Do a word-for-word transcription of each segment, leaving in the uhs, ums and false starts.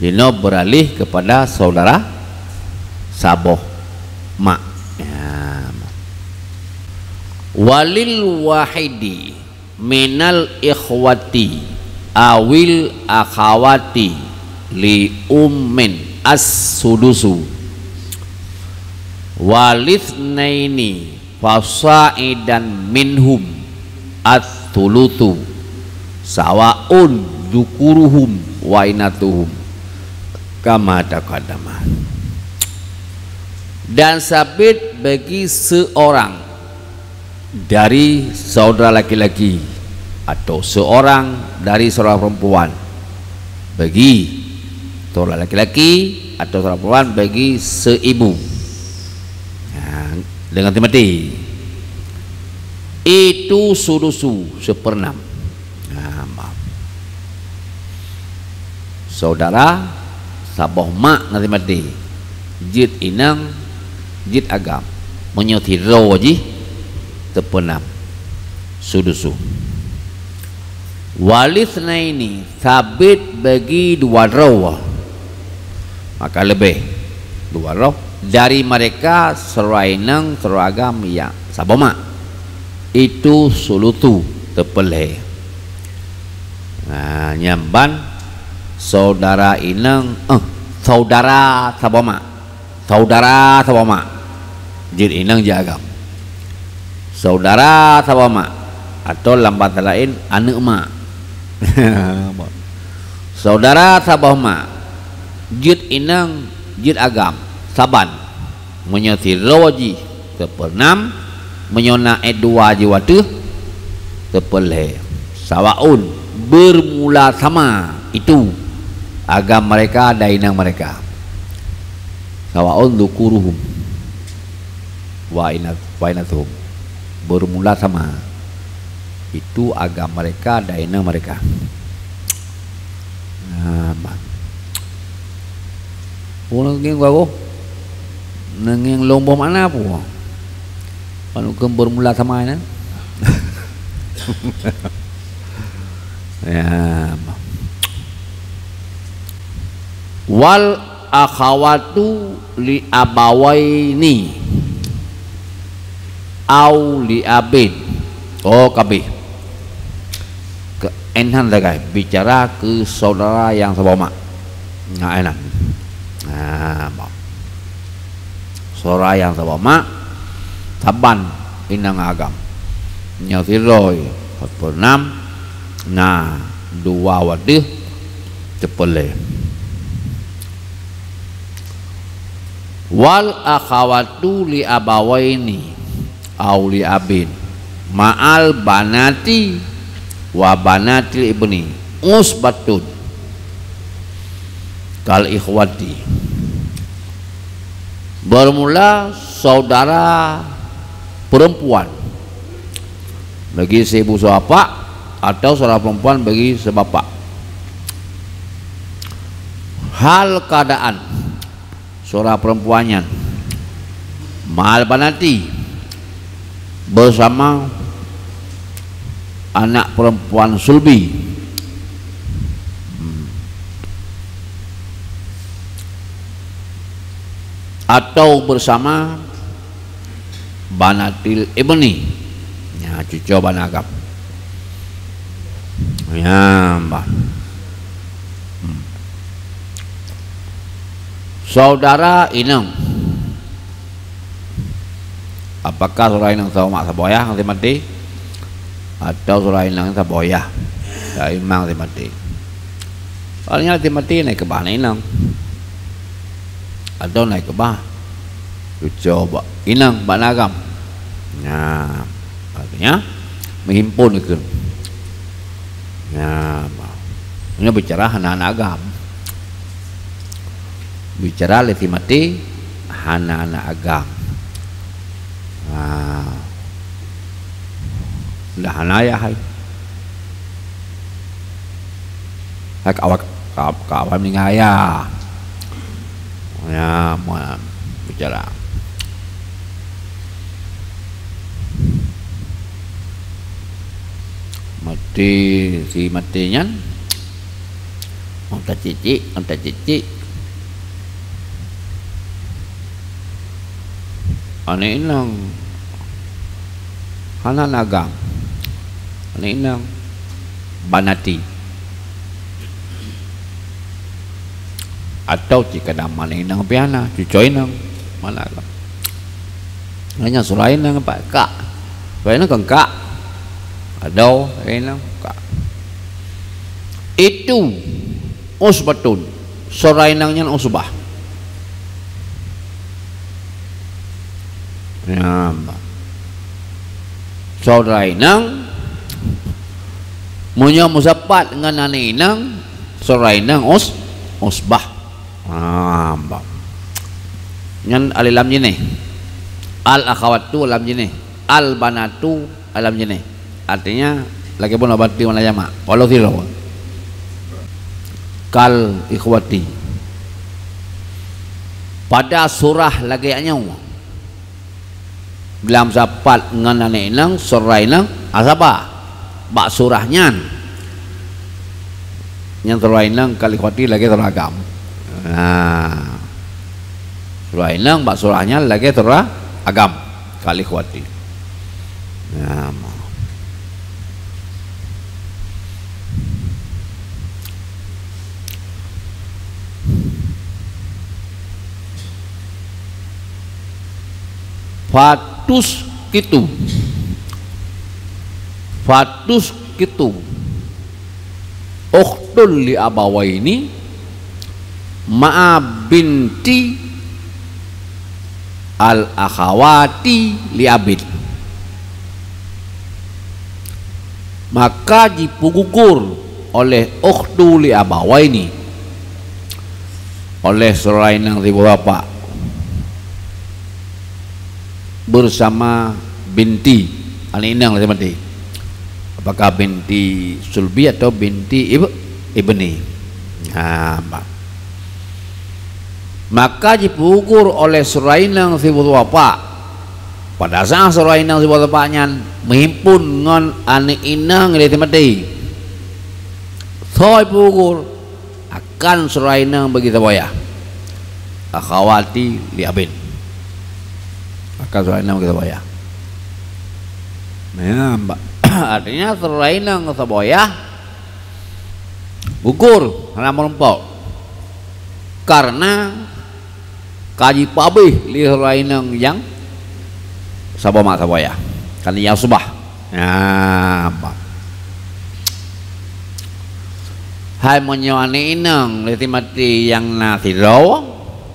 Sinoe beuralih keupada saudara saboh mak. Ya. Walil wahidi minal ikhwati awil akhawati li ummin as-sudusu, walitsnaini fasa'idan minhum ats-tsulusu, sawaun dzukuruhum wa inatsuhum, kama taqaddama. Dan sabit bagi seorang dari saudara laki-laki atau seorang dari saudara perempuan bagi saudara laki-laki atau saudara perempuan bagi seibu. Nah, dengan mati itu sudusu, seperenam. Nah, maaf. Saudara saboh mak ngon mati, jeuet inong, jeuet agam. Meunyoe sidroe jih, seperenam, sudusu. Walitsnaini, sabit bagi dua droe, maka leubeh dua droe dari mereka, seurah inong, seurah agam, ya, saboh mak, itu sulusu, teupeulhée. Nah, nyan ban saudara inong, eh, saudara saboh mak. Saudara saboh mak, jeuet inong jeuet agam. Saudara saboh mak, atau lam basa laén, aneuëk mak. Saudara saboh mak, jeuet inong, jeuet agam, saban. Meunyoe sidroe jih, teupeunam, meunyoe na ék dua jih u ateueh, teupeulhée. Sawaun, bermula sama itu agam mereka dan inong mereka. Sawaun dzukuruhum wa inat-, wa inatsuhum. Bermula sama itu agam mereka dan inong mereka. Nah, ban. Ureuëng ngieng bagoe, neungieng lom boh makna peue? Pan ukeue bermula sama nyan. Ya. Wal akhawatu li abawaini au li abin. Oh, kabeh. Keu enhan sagai, bicara keu saudara nyang saboh mak. Nah, enhan. Nah, mak. Saudara nyang saboh mak, saban inong agam. Nyoe sidroe, teupeunam, na dua u ateueh, teupeulhée. Wal akhawatu li abawaini au li abin ma'al banati wa banatil ibni usbatun kal ikhwati. Bermula saudara perempuan bagi seibu sebapak atau saudara perempuan bagi sebapak. Hal keadaan saudara perempuan nyan ma'al banati, bersama anak perempuan sulbi, hmm, atau bersama banatil ibni. Ya, cuco bana agam. Ya, bah. Hmm. Saudara inong. Apakah saudara inong saboh mak saboh ayah nyang maté? Atau saudara inong saboh ayah? Saudara inong nyang maté. Awaknyan maté na keubah aneuk inong. Atau na keubah cuco bak inong bak aneuk agam. Nah, artinya meuhimpun keu. Nah, ini bicara hana aneuk agam. Bicara lé si maté hana aneuk agam. Nah, dah hana ayah hai. Hai ka awai, ka, ka awai meuninggai ayah. Ya, ma-, bicara. Maté, si maté nyan, Tacicik, tacicik. Aneuk inong hana agam. Aneuk inong banati. Atau cit kadang aneuk inong piana, cucoe inong. Mana agam? Hanya surah inong empat kak. Surah inong kan kak. Ada inong kak. Itu usbatun. Saudara inong nyan usbah. Nyan. Saudara inong, meunyoe meusapat ngon aneuk inong, saudara inong us-, usbah. Nyan. Nyan alif lam jinih. Al akhawatu lam jinih. Al banatu alam jeuneh. Artinya, lagèe bunoe banti mana jamak. Walau sidroe. Kal ikhwati. Pada surah lagèe nyoe. Lam sapat ngon aneuk inong, saudara inong, asabah. Bak surah nyan. Nyan saudara inong kal ikhwati lagèe saudara agam. Nah. Saudara inong bak surah nyan lagèe saudara agam. Kal ikhwati. Nah, ma. Fatus kitu. Fatus kitu. Ukhtul li abawaini ma'a binti al akhawati li abin. Maka jipeugugur oleh ukhtu li abawaini, oleh saudara inong siboh bapak, bersama binti, aneuk inong lah seperti. Apakah binti sulbi atau binti ib-, ibni? Ha, ma-, maka jipeugugur oleh saudara inong siboh bapak. Pada saat saudara inong siboh bapak nyan meuhimpun ngon aneuk inong lé seumati. Soe jipeugugur? Akan saudara inong bagi saboya. Akhawati li abin. Akan saudara inong bagi saboya. Nah, ba-, artinya saudara inong saboya gugur hana meurumpok. Karena ka jipeuabéh lé saudara inong nyang saboh mak saboh yah. Kan nyang usbah. Nah, ba-, hai meunyoe aneuk inong lé seumati nyang na sidroe,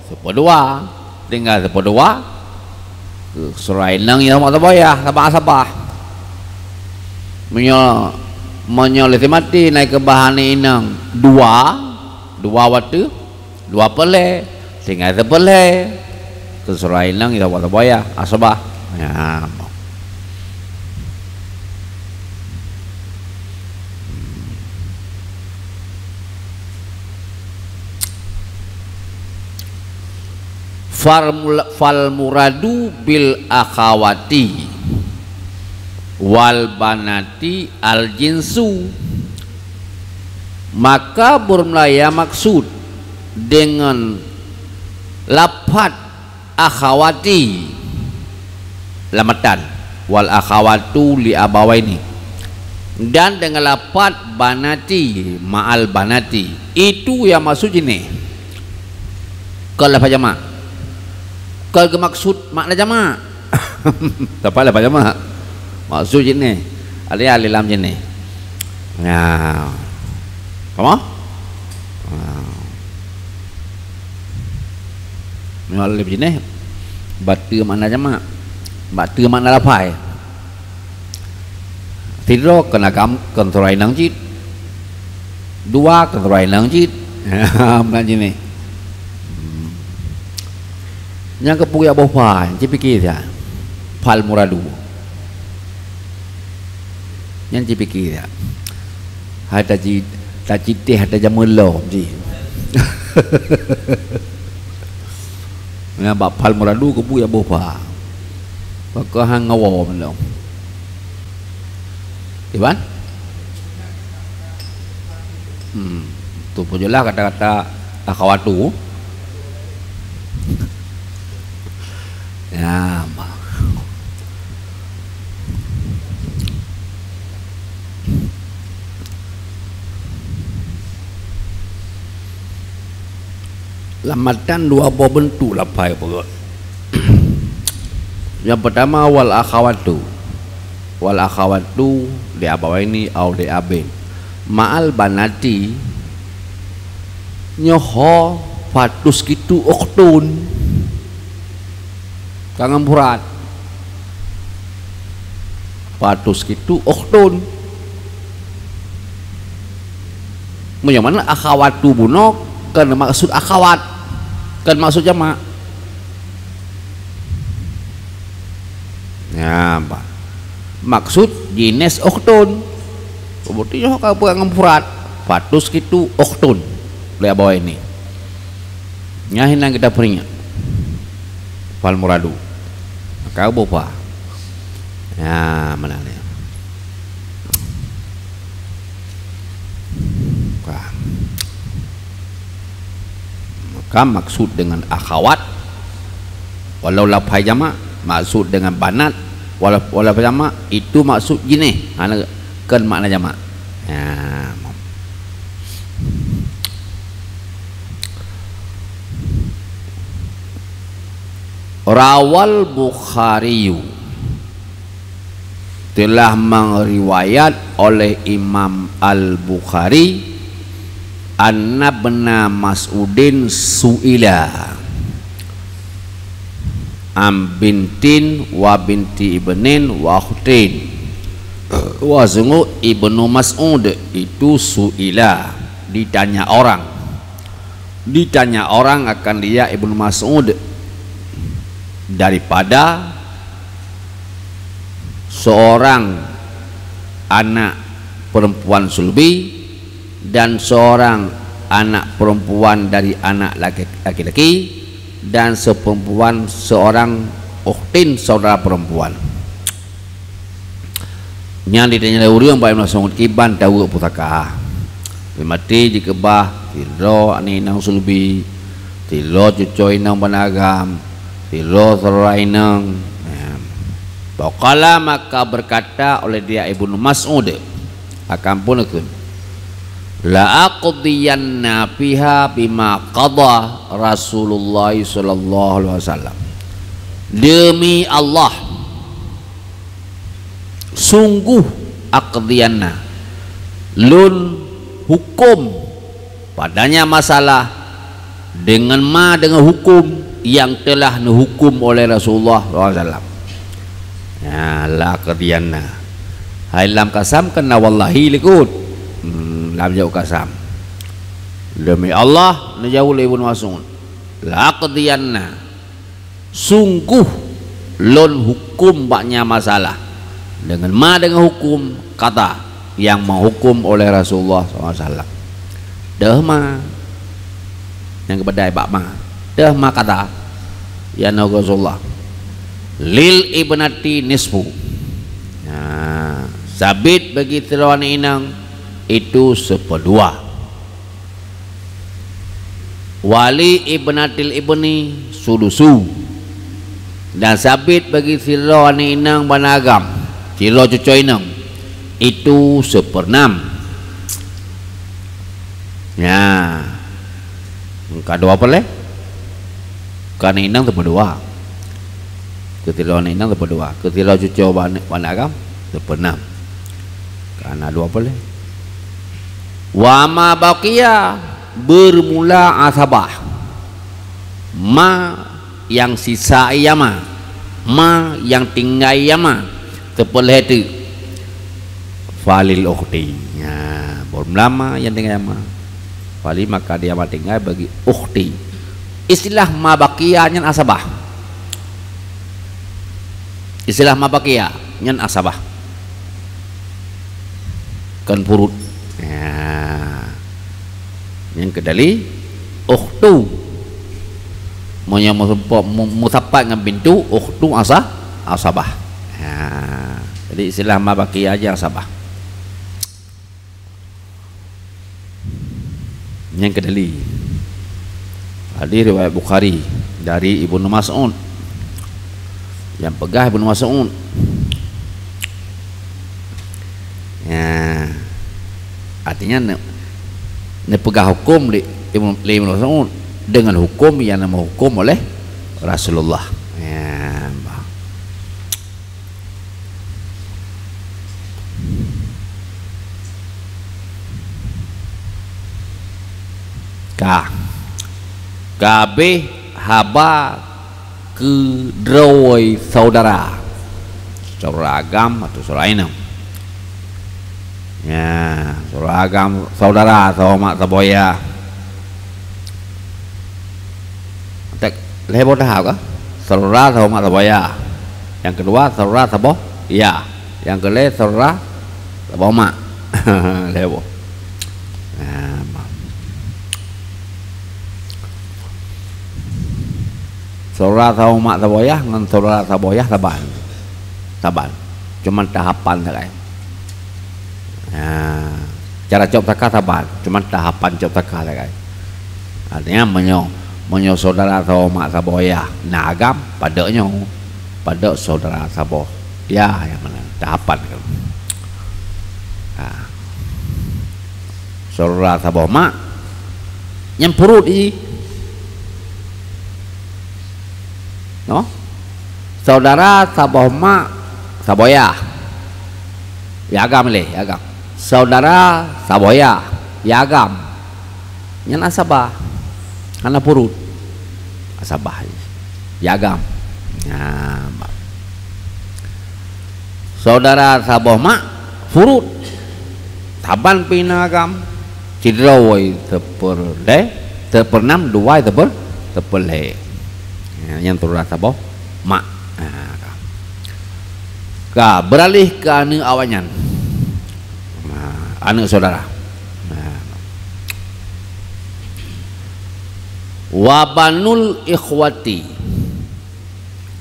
sipeudua, tinggai sipeudua, saudara inong nyang mak saboh yah, sabah-sabah. Meunyoe, meunyoe lé seumati na keubah aneuk inong dua, dua watèe, dua peureulèe, tinggai sipeureulèe. Keu saudara inong nyang saboh yah, asabah. Ya. Fal mula-, fal muradu bil akhawati wal banati al jinsu. Maka beureumeulaya maksud deungon lafat akhawati lam matan, wal akhawatu li abawaini, dan deungon lafat banati ma'al banati, itu nyang maksud jinih. Kon lafat jamak. Kon geumaksud makna jamak. Teupeu lafat jamak. Maksud jinih. Ada alif lam jinih. Nah. Kamu? Nah. Meunyoe alif jinih, bak teue makna jamak. Bak teue makna lafai. Sidroe kon agam, kon saudara inong cit. Dua kon saudara inong cit. Meunan jinih. Hmm. Nyang keupeue jak boh fa, ci pike siat. Fal muradu. Nyan ci pike siat. Hai taci-, taciteh hai tajameu lom ci. Nyan bak fal muradu keupeue jak boh fa. Pakon han ngawoe lom. Iban? Hmm. Peujeulah kata-kata akhawatu. Ya, ma-, lam matan dua boh beuntuk lafai peugah. Nyang peutama, wal akhawatu. Wal akhawatu li abawaini au li abin. Ma'al banati, nyoe ho fatus kitu ukhtun. Ka ngon mufrad. Fatus kitu ukhtun. Meunyoe mana akhawatu bunoe, kon maksud akhawat, kon maksud jamak. Nyan, bah. Maksud jinis ukhtun. Berarti nyoe ka peugah ngon mufrad. Fatus kitu ukhtun. Lé abawai ni. Nyan hinan kita peuingat. Fal muradu. Maka bupa. Ya, mana ni? Buka. Maka maksud dengan akhawat, walau lafai jamak, maksud dengan banat, walau, walau lafai jamak, itu maksud jinih, hana kon makna jamak. Ya. Rawal Bukhariyu, telah meriwayat oleh Imam Al-Bukhari, anna ibna Mas'udin su'ila, am bintin wa binti ibnin wa ukhtin. Bahwasungguh Ibnu Mas'ud itu su'ila, ditanya orang. Ditanya orang akan dia Ibnu Mas'ud daripada seorang anak perempuan sulbi dan seorang anak perempuan dari anak laki-, laki-laki dan seperempuan seorang ukhtin saudara perempuan. Nyan ditanya lé ureuëng bak Ibnu Mas'ud kiban taweuk pusaka. Pih maté jikeubah sidroe aneuk inong sulbi, sidroe cucoe inong bana agam, sidroe syedara inong. Nyan. Faqala, maka berkata oleh dia Ibnu Mas'ud, akan pun aku, la aqdiyanna fiha bima qada Rasulullah sallallahu alaihi wasallam. Demi Allah, sungguh aqdiyanna, lôn hukum padanya masalah dengan ma, dengan hukum yang telah neuhukum oleh Rasulullah sallallahu alaihi wasallam. Ya, la aqdiyanna. Hai lam kasam kena wallahi likot. Hmm, lam jawab kasam. Demi Allah, neujawab lé Ibnu Mas'ud. La aqdiyanna. Sungguh lôn hukum bak nyan masalah dengan ma, dengan hukum kata yang meuhukum oleh Rasulullah sallallahu alaihi wasallam. Deuh ma nyang geupeudai bak ma. Deuh ma kata ya na Rasulullah. Lil ibnati nisfu. Nah, sabit bagi sidroe aneuk inong itu sepeudua. Wali ibnatil ibni sudusu. Dan sabit bagi sidroe aneuk inong bana agam, sidroe cucoe inong, itu seperenam. Nya. Ka dua peureulée? Ka aneuk inong teupeudua. Keu sidroe aneuk inong teupeudua. Keu sidroe cucoe bana, bana agam teupeunam. Ka na dua peureulée. Wa ma baqiya, bermula asabah. Ma nyang sisa ia ma. Ma nyang tinggai ia ma. Teupeulhée teuk. Falil ukhti. Nya, bermula ma nyang tinggai ia ma. Fali maka dia ma tinggai bagi ukhti. Istilah ma baqiya nyan asabah. Istilah ma baqiya nyan asabah. Kon purut. Ya. Nyang keudali ukhtu. Meunyoe meuseupôt, mu-, musapat ngon bintu, ukhtu asa-, asabah. Ya. Jadi istilah ma baqiya aja asabah. Nyang keudali, hadis riwayat Bukhari dari Ibnu Mas'ud. Nyang peugah Ibnu Mas'ud, ya, artinya ne-, neupeugah huköm lé Ibnu, lé Ibnu Mas'ud deungon huköm nyang neumeuhuköm oleh Rasulullah. Ya, bah. Ka. Ka habéh haba keudroe saudara. Saudara agam atau saudara inong. Ya, saudara agam, saudara, saboh mak, saboh yah. Tek, lhèe boh tahap kah? Saudara saboh mak saboh yah. Nyang keudua, saudara saboh yah. Nyang keulhèe, saudara saboh mak. Lhèe boh. Nah, ma-, saudara saboh mak saboh yah ngon saudara saboh yah saban. Saban. Cuman tahapan sagai. Nah, cara cok zaka saban, cuman tahapan cok zaka sagai. Artinya, meunyoe, meunyoe saudara saboh mak saboh yah na agam, padub nyoe, padub saudara saboh yah nyang meunan, tahapan kan. Ha. Saudara saboh mak, nyan purut i. No? Saudara saboh mak, saboh yah. Ya agam lé, ya agam. Saudara saboh yah, ya agam. Nyan asabah. Hana purut. Asabah. Ya agam. Nah, ba-, saudara saboh mak, purut. Saban pih na agam. Sidroe teupeulhèe, teupeunam, dua teupeul-, teupeulhèe. Ya, nyan saudara saboh mak. Ha, ka. Ka, beuralih keu aneuk awaknyan. Ha, aneuk saudara. Ha. Wa banul ikhwati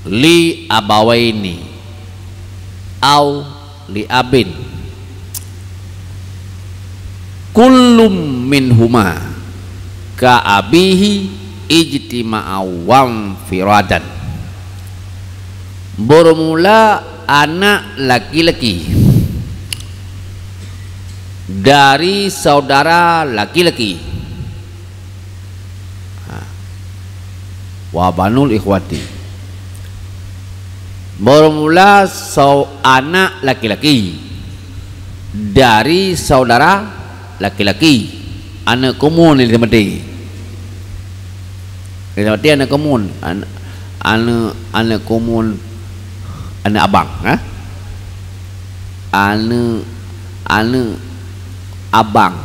li abawaini au li abin. Kullum minhuma ka abihi ijtima'a wa infiradan. Beurmula aneuk laki-laki dari saudara laki-laki. Ha. Wa banul ikhwati. Beurmula sau-, aneuk laki-laki dari saudara laki-laki. Aneuk kumuen lé seumeuti. Lé seumeuti aneuk kumuen. An-, aneuk, aneuk kumuen, aneuk abang, ha? Aneuk, aneuk abang.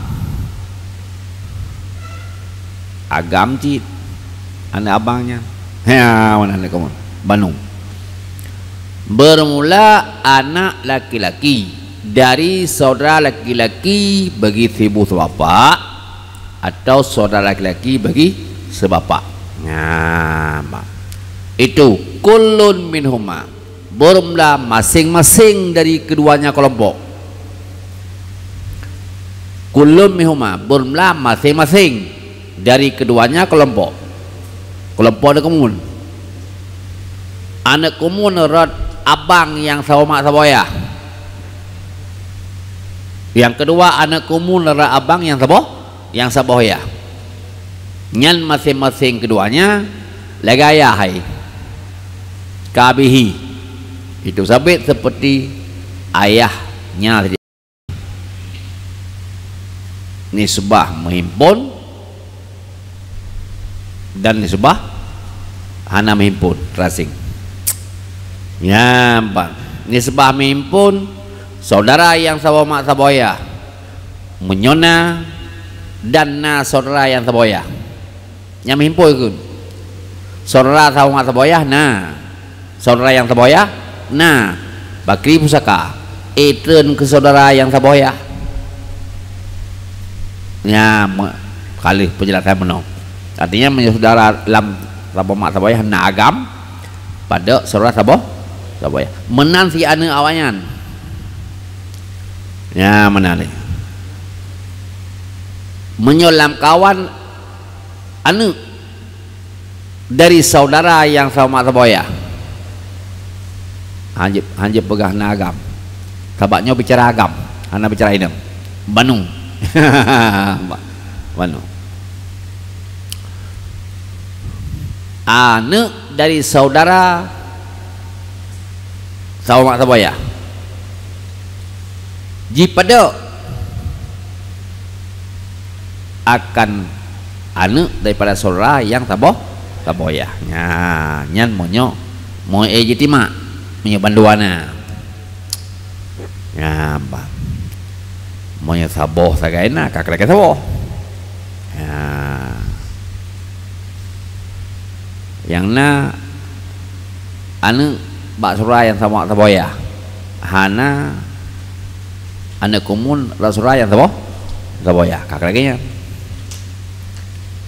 Agam cit aneuk abang nyan. Ya, meunan aneuk kumuen. Banu. Beurmula aneuk laki-laki dari saudara laki-laki bagi sibu sibapak atau saudara laki-laki bagi sibapak. Nah, ma-, itu kullun minhuma. Beurmula maséng-maséng dari keduanya kelompok. Kullun minhuma, beurmula maséng-maséng dari keduanya kelompok. Kelompok aneuk kumuen. Aneuk kumuen rot abang nyang saboh mak saboh yah. Nyang keudua, aneuk kumuen rot abang nyang saboh, nyang saboh yah. Nyan maséng-maséng keduanya lagèe ayah hai. Ka abihi. Itu sabit seperti ayahnya saja. Nisbah meuhimpon dan nisbah hana meuhimpon, terasing. Nyan, Pak. Nisbah meuhimpon, saudara nyang saboh mak saboh yah. Meunyoe na, dan na saudara nyang saboh yah. Nyang meuhimpon kheun. Saudara saboh mak saboh yah na. Saudara nyang saboh yah na. Bakri pusaka. Itreun keu saudara nyang saboh yah. Nya me-, ka lheueh peunjelasan meunoe. Artinya, meunyoe saudara lam saboh mak saboh yah na agam, padub saudara saboh, saboh yah. Meunan si aneuk awaknyan. Nya meunan lé. Meunyoe lam kawan aneuëk dari saudara nyang sama mak saboya, hanjeuet, hanjeuet peugah na agam. Sabab nyoe bicara agam, hana bicara inong. Banu. Banu. Aneuëk dari saudara sama mak saboya jipadok akan aneuëk daripada saudara nyang saboh, saboya. Nya, nyan meunyoe, meunyoe ijtimak, meunyoe bandua na. Nya, bah. Meunyoe saboh sagai na, ka keureulée saboh. Nya. Nyang na aneuëk bak saudara nyang sama mak saboya. Hana aneuëk kumun rot saudara nyang saboh, saboya. Ka lagée nyan.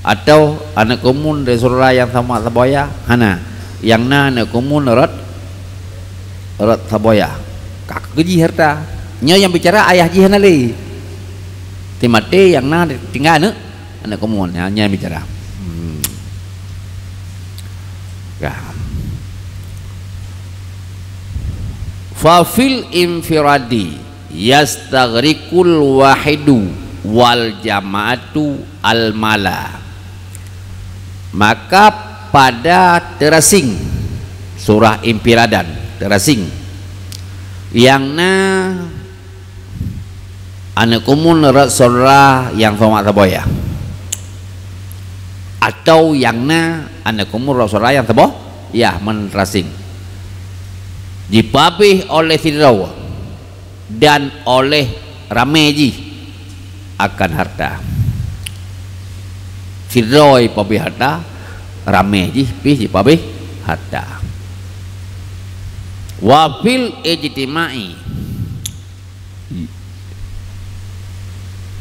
Atau aneuëk kumun dari saudara nyang sama mak saboya? Hana. Nyang na aneuëk kumun rot, rot saboya. Ka keuh jih harta. Nyoe nyang bicara ayah jih hana lé. Teumaté nyang na tinggai aneuëk, aneuëk kumun. Nyan, nyan bicara. Hmm. Ka. Fa fil infiradi yastaghrikul wahidu wal jama'atu al mala. Maka pada teurasing, surah infiradan, teurasing, nyang na aneuëk kumun rot saudara nyang sama mak saboya, atau nyang na aneuëk kumun rot saudara nyang saboh, ya, meunteurasing, jipabéh oleh sidroe dan oleh ramé jih akan harta. Sidroe jipabéh harta, ramé jih pih jipabéh harta. Wa fil ijtima'i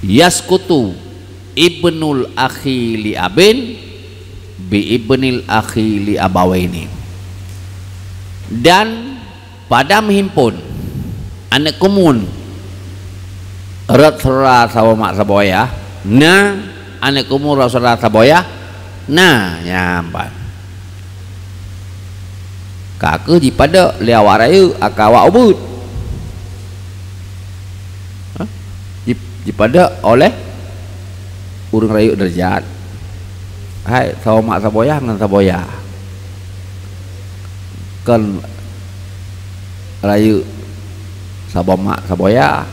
yaskutu ibnul akhi li abin bi ibnil akhi li abawaini. Dan pada meuhimpon aneuëk kumun rot saudara saboh mak saboya, na aneuëk kumun rot saudara saboya, na nyan ban. Ka keuh jipadok lé awak rayeuk akan awak ubeut. Hah? Jip-, jipadok oleh ureuëng rayeuk deurajat. Hai, saboh mak saboya ngon saboya. Kon rayeuk saboh mak saboya.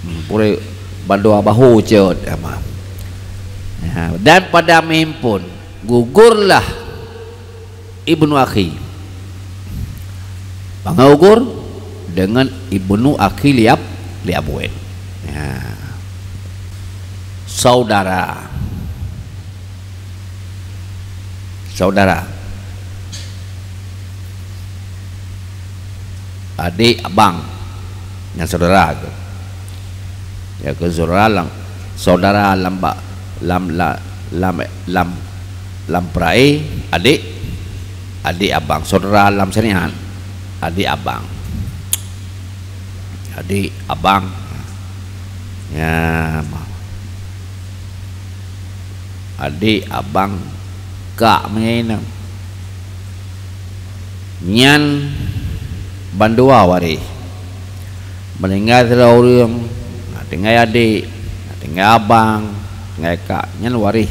Hmm, purée bandua bahu cot, ya, ma. Ya, dan pada meuhimpon gugurlah ibnu akhi, pangagugur dengan ibnu akhi li ab-, li abwin. Ya. Saudara. Saudara. Adik, abang. Nyan saudara keuh. Ya, keu saudara lam, saudara lam ba-, lam, la-, lam, lam, lam peuraé, adik, adik abang. Saudara lam syariat, adik abang. Adik, abang. Ya, ma-, adik, abang, kak, meunyoe inong. Nyan bandua waréh. Meuninggai sidroe ureuëng, na tinggai adik, na tinggai abang, tinggai kak, nyan waréh.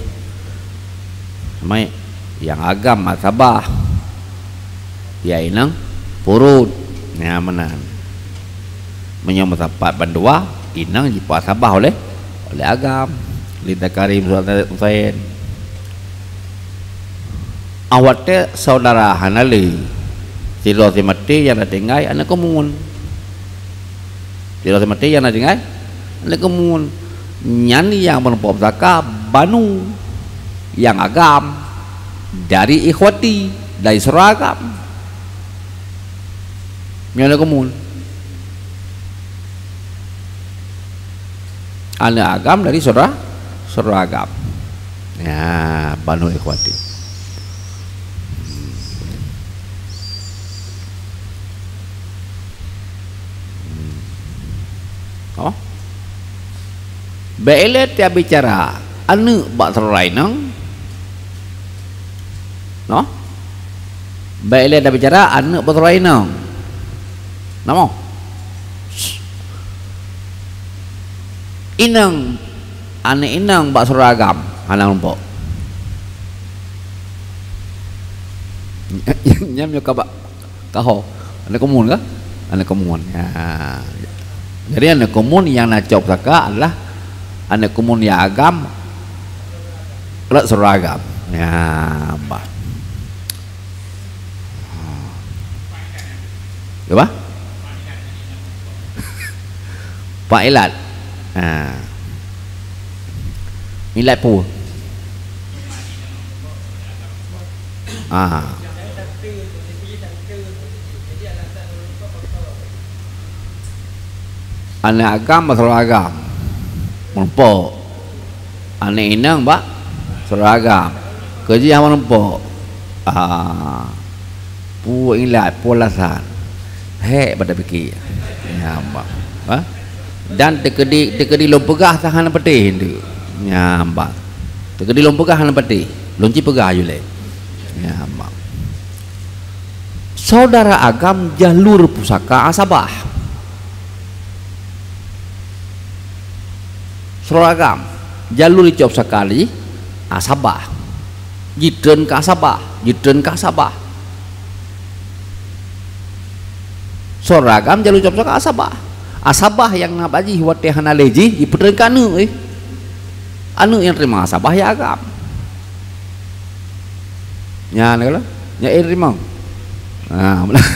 Mai, nyang agam asabah, ya inong purut, nyan meunan. Meunyoe meusapat bandua, inong jipeuasabah oleh, oleh agam. Li Zakarim Usain. Awak teuh saudara hana lé. Sidroe si maté nyang na tinggai aneuëk kumun. Sidroe si maté nyang na tinggai aneuëk kumun. Nyan nyang meureumpok pusaka banu nyang agam dari ikhwati, dari saudara agam. Nyan aneuëk kumun. Aneuëk agam dari saudara, saudara agam. Ya, banu ikhwati. Hmm. Apa? Bék ilée tabicara aneuëk bak syedara inong. Noh? Bék ilée tabicara aneuëk bak syedara inong. Nama? Inong, aneuëk inong bak syedara agam, hana meurumpok. Nyan meunyoe ka bak Kaho. Aneuëk kumun kah? Aneuëk kumun. Ya. Jadi aneuëk kumun nyang na cok pusaka adalah aneuëk kumun nyang agam, rot syedara agam. Ya, bah. Ya, bah? Pak Ilat. Ha. Ilat peue? Ah. Aneuëk agam bak syedara agam. Meurumpok. Aneuëk inong bak syedara agam. Keu jih hana meurumpok. Ah. Peue ilat, peue alasan. Hék bak tapike. Nyan bah. Ha? Dan teukeudi, teukeudi lôn peugah tan hana patéh nteuk. Nyan bah. Teukeudi lôn peugah hana patéh. Lôn ci peugah aju lé. Nyan bah. Syedara agam jalur pusaka asabah. Syedara agam, jalur icok pusaka lé jih asabah. Jitreun keu asabah, jitreun keu asabah. Syedara agam jalur icok pusaka asabah. Asabah nyang na bak jih watée hana lé jih, jipeutreun keu aneuëk, eh. Aneuëk nyang teurimong asabah ya agam. Nyan keuh lah. Nyan, eh, rimong. Ha, beuna. Ha.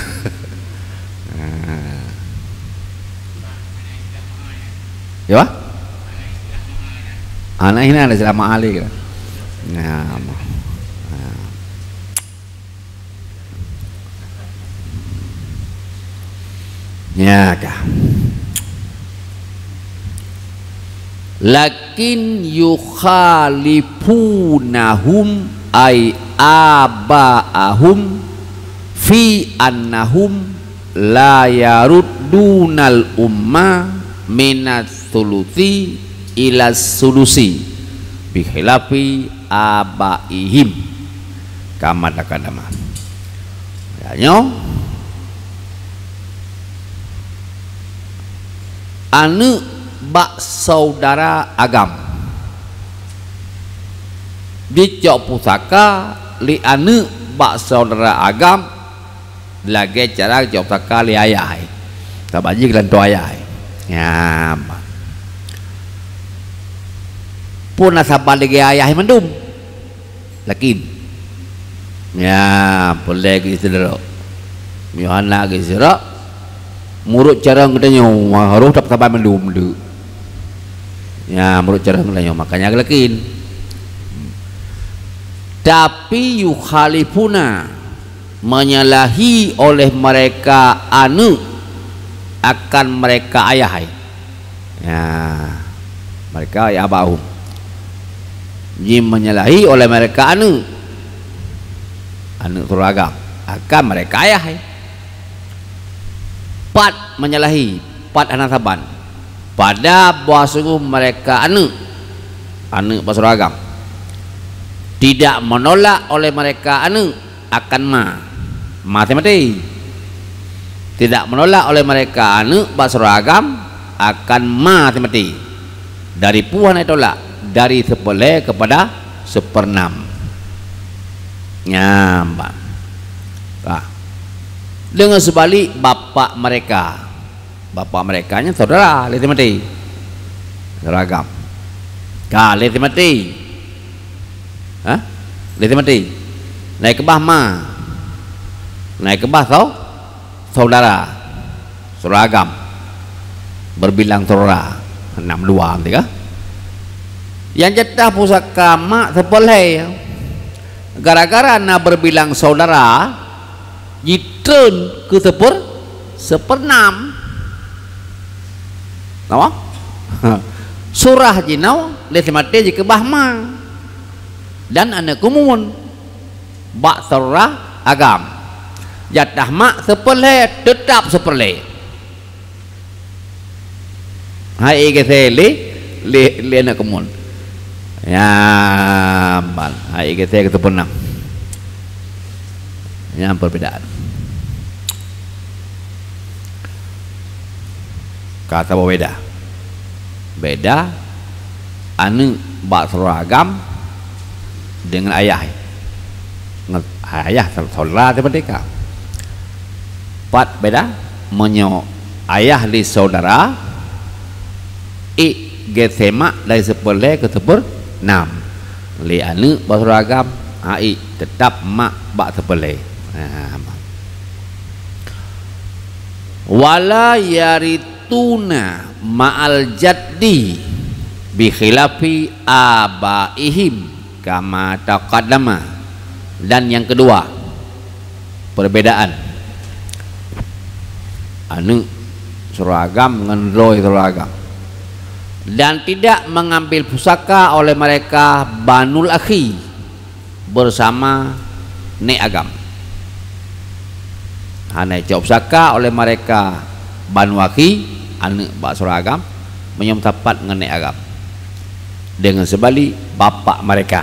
Ya, bah? Anak ini ada selama ahli keuh. Nah, ha. Nya kah. Lakin yukhalifunahum ay aba'ahum fi annahum la yaruddunal umma minas sulusi ila sulusi, bi khilafi abaihim. Kama taqaddama. Ya, nyoe aneuëk bak syedara agam. Jicok pusaka lé aneuëk bak syedara agam lagée cara jicok pusaka lé ayah. Sabab jih keulantoe ayah. Nyan bah. Peue na saban lagée ayah mandum. Lakin. Nyan, peureulée geuh sidroe. Meunyoe hana geuh sidroe, meunurot cara geutanyoe, harôh tapeusaban mandum teuk. Nyan, meunurot cara geutanyoe, makanya geuh lakin. Tapi yukhalifuna, menyalahi oleh mereka aneuëk akan mereka ayah. Ya, mereka ya abahum. Ji menyalahi oleh mereka aneuëk. Aneuëk syedara agam akan mereka ayah. Pat menyalahi, pat hana saban. Pada bahwa sungguh mereka aneuëk, aneuëk bak syedara agam. Tidak menolak oleh mereka aneuëk akan ma. Ma teumaté. Tidak menolak oleh mereka aneuëk bak syedara agam akan ma teumaté. Dari peue hana tolak? Dari seupeureulée kepada seupeureunam. Nyan bah. Bah. Deungon seubalik bapak mereka. Bapak mereka nyan syedara, lé teumaté. Syedara agam. Ka, lé teumaté. Ha? Lé teumaté. Naik keubah ma. Naik keubah sau-, syedara. Syedara agam. Berbilang syedara. Enam dua nanti kah? Nyang jatah pusaka mak seupeureulée. Gara-gara na berbilang syedara, jitreun keu seupeur-, seupeureunam. Nama? Syedara jinoe lé teumaté jikeubah ma dan aneuëk kumun bak syedara agam. Jatah mak seupeureulée, teutab seupeureulée. Hai geusé lé, lé, Lé aneuk keumuen. Nyan ban. Hai, geutée keu teupeu nam. Nyan perbedaan. Ka saboh beda. Beda aneuk bak syedara agam deungon ayah. Nge-, ayah syedara teuh merdeka. Pat beda, meunyoe ayah lé syedara, ék geuseumak dari siplôh lhèe keu siplôh nam. Lé aneuk bak syedara agam, hai, teutap mak bak siplôh lhèe. Ha, mak. Wala yaritsuna ma'al jaddi bi khilafi abaihim kama taqaddama. Dan yang kedua, perbedaan aneuk syedara agam ngon droe syedara agam. Dan tidak mengambil pusaka oleh mereka banul akhi bersama nek agam. Hana icok pusaka oleh mereka banul akhi, aneuk bak syedara agam, meunyoe meusapat ngon nek agam. Deungon seubalik, bapak mereka.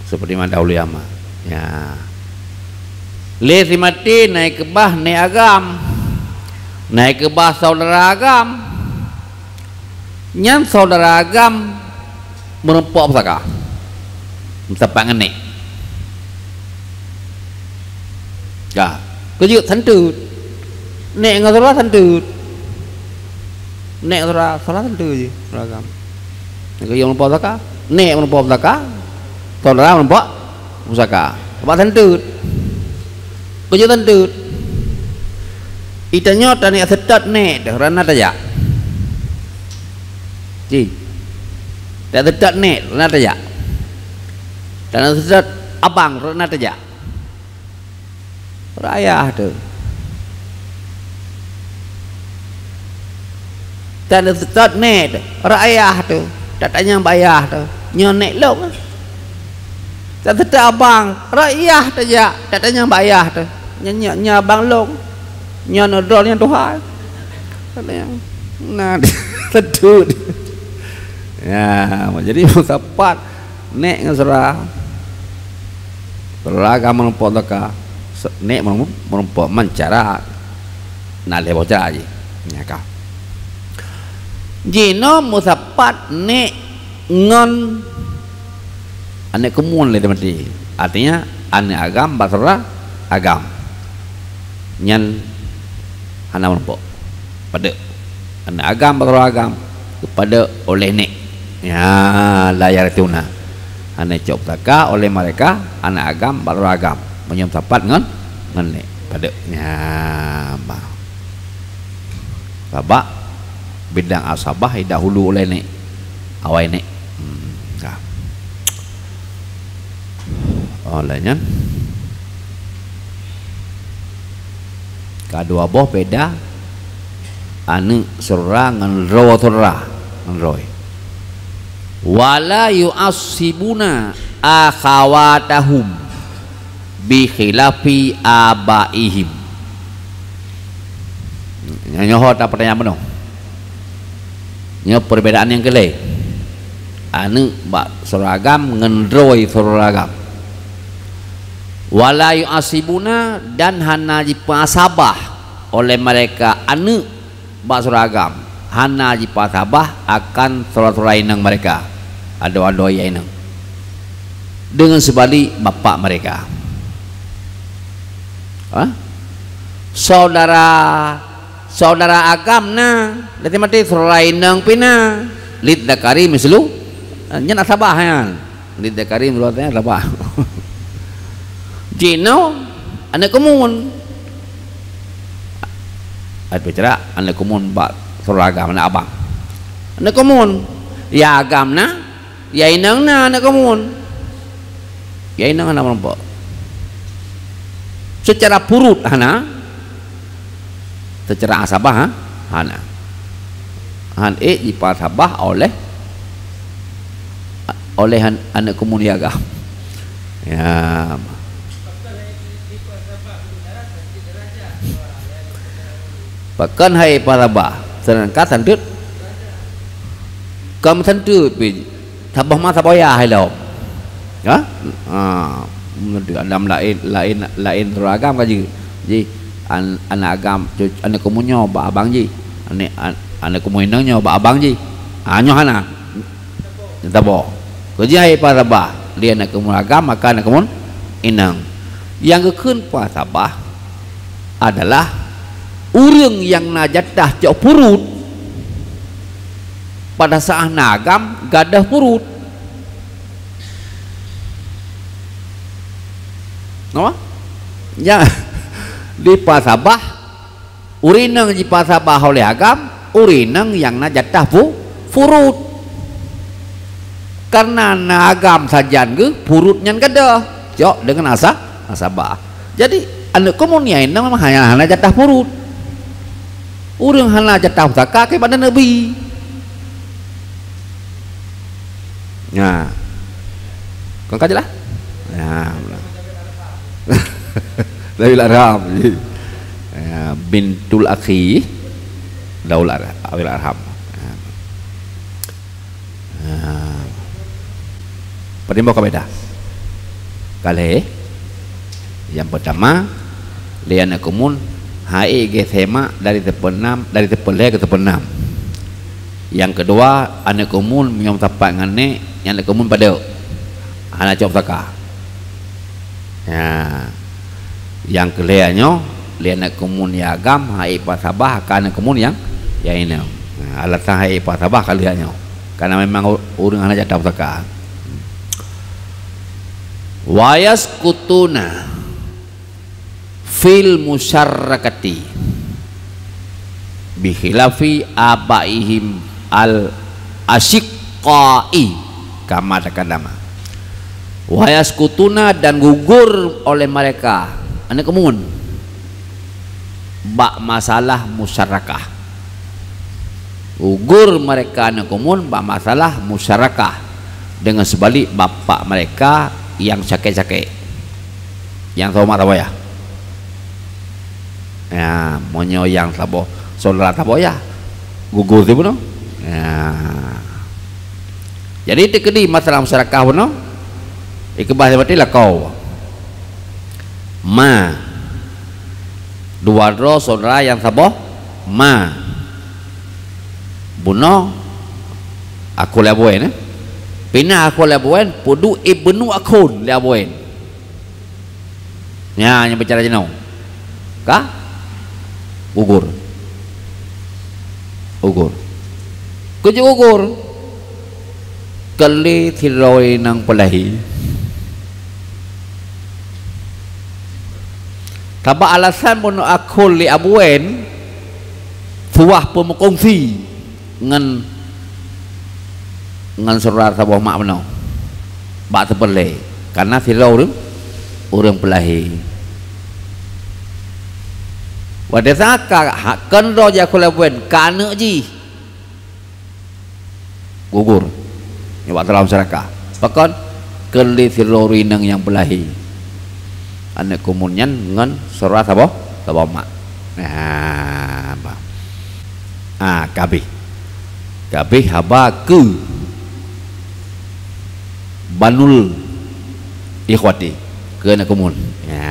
Seperti mana dahulu ama. Ya. Lé simaté na ikeubah nek agam, na ikeubah syedara agam. Nyan syedara agam meurumpok pusaka. Meusapat ngon nek. Ka. Keujeuet santeut. Nek ngon syedara santeut. Nek syedara, syedara santeut jih, syedara agam. Nyang keujeuet meurumpok pusaka. Nek meurumpok pusaka. Syedara meurumpok pusaka. Sabab santeut. Keujeuet santeut. Itanyoe taneuk seutôt nek teuh, rot na tajak. Ji. Taneuk seutôt nek, rot na tajak. Taneuk seutôt abang, rot na tajak. Rot ayah teuh. Taneuk seutôt nek teuh, rot ayah teuh. Tatanyong bak ayah teuh, "Nyoe nek lôn?" Taneuk seutôt abang, rot ayah tajak. Tatanyong bak ayah teuh, "Nyoe, nyoe, nyoe abang lôn? Nyoe aneuk droeneuh tuha?" Tatanyong. Nah, teudeuh. Ya, jadi meusapat nek ngon syedara. Syedara ka meurumpok teuka, se-, nek meurum-, meurumpok meucara. Na lhèe boh cara jih. Nya ka. Jinoe meusapat nek ngon aneuk keumuen lé teumaté. Artinya, aneuk agam bak syedara agam. Nyan hana meurumpok. Padeuek. Aneuk agam bak syedara agam, geupadeuek oleh nek. Ya, la yaritsuna. Hana icok pusaka oleh mereka, aneuk agam bak syedara agam. Meunyoe meusapat ngon, ngon nek. Padeuek. Ya, bah. Sabab bidang asabah idahulu oleh nek. Awai nek. Hmm, ka. Oleh nyan. Ka dua boh beda aneuk syedara ngon droe syedara, ngon droe. Wala yu'assibuna akhawatahum bi khilafi abaihim. Nyoe, nyoe ho ta peutanyaan bunoe. Nyoe perbedaan nyang keulhèe. Aneuk bak syedara agam ngon droe syedara agam. Wala yu'assibuna, dan hana jipeuasabah oleh mereka aneuk bak syedara agam. Hana jipeuasabah akan syedara-syedara inong mereka. Adoe-adoe inong. Deungon seubalik bapak mereka. Ha? Syedara, syedara agam na, lé teumaté syedara inong pih na. Lidzakari mislu, nyan asabah nyan. Lidzakari mislu, asabah. Jinoe aneuk keumuen. Ai peucara aneuk keumuen bak syedara agam, aneuk abang. Aneuk keumuen. Ya agam na, ya inong na aneuk keumuen. Ya inong hana meurumpok. Secara furud hana, secara asabah, ha? Hana. Han ék jipeuasabah oleh, oleh an-, aneuk keumuen ya agam. Ya. Pakon hai para bah, seudangkan santeut. Ka meuseunteuk pih, saboh ma saboh yah ilom. Ha? Ha, meuseunteuk, agam laén, laén, laén droe agam ka jeuet. Jih, an-, aneuk agam, cu-, aneuk keumuen nyoe bak abang jih. Aneuk, an-, aneuk keumuen inong nyoe bak abang jih. Ha, nyoe hana. Saboh. Keu jih hai pasabah, lé aneuk keumuen agam, maka aneuk keumuen inong. Nyang geukheun pasabah adalah ureuëng nyang na jatah cok purut, pada saat na agam gadôh purut. Napa? Ya, dipasabah, ureuëng inong jipasabah oleh agam, ureuëng inong nyang na jatah pu-, purut. Karena na agam sajan geuh, purut nyan gadôh, cok deungon asa-, asabah. Jadi, aneuk keumuen nyang inong memang hana, hana jatah purut. Ureuëng hana jatah pusaka keu bak neubi. Nah. Kon ka jeulaih? Nah. Zawil arham. Ya, bintul akhi. Zawil ar-, zawil arham. Nah. Peutimbo ka beda. Ka lhée, nyang peutama, lé aneuk keumuen, hai geusemak dari teupeu nam, dari teupeu lhée keu teupeu nam. Nyang keudua, aneuk keumuen meunyoe sapat ngon nek, nyan aneuk keumuen padub. Hana cok pusaka. Ya. Nyang keu lhée nyoe, lé aneuk keumuen nyang agam, hai pasabah, ka aneuk keumuen nyang, nyang inong. Nah, alasan hai pasabah ka lheueh nyoe. Karena memang u-, ureuëng hana jatah pusaka. Wa yaskutuna fil musyarrakati bi khilafi abaihim al asyiqqai kama taqaddama. Wa yaskutuna, dan gugur oleh mereka, aneuk keumuen, bak masalah musyarakah. Gugur mereka aneuk keumuen bak masalah musyarakah, deungon seubalik bapak mereka nyang sakét-sakét, nyang saboh mak saboh yah. Ya, meunyoe nyang saboh, syedara saboh yah, gugur sibunoe. Ya. Jadi, teukeudi masalah musyarakah bunoe, ikeubah seperti lakoe. Ma. Dua droe syedara nyang saboh ma. Bunoe akhôn lé Abu Wan, eh. Pih na akhôn lé Abu Wan, peuduek ibnu akhôn lé Abu Wan. Nyan nyang bicara jinoe. Ka? Gugur. Gugur. Keu jeuet gugur. Keu lé sidroe inong peulahé. Sabab alasan bunoe akhôn lé Abu Wan, suwah peumeukongsi ngon, ngon syedara saboh mak bunoe bak teupeu lhée, karena sidroe ureuëng, ureuëng peulahé. Watée sa ka ha-, keu droe jih akhôn lé Abu Wan, keu aneuk jih. Gugur. Nyoe bak dalam syedara. Pakon? Keu lé sidroe ureuëng inong nyang peulahé. Aneuk keumuen nyan ngon syedara saboh, saboh mak. Nah, bah. Ah, ka habéh. Ka habéh haba keu banul ikhwati, keu aneuk keumuen. Ya,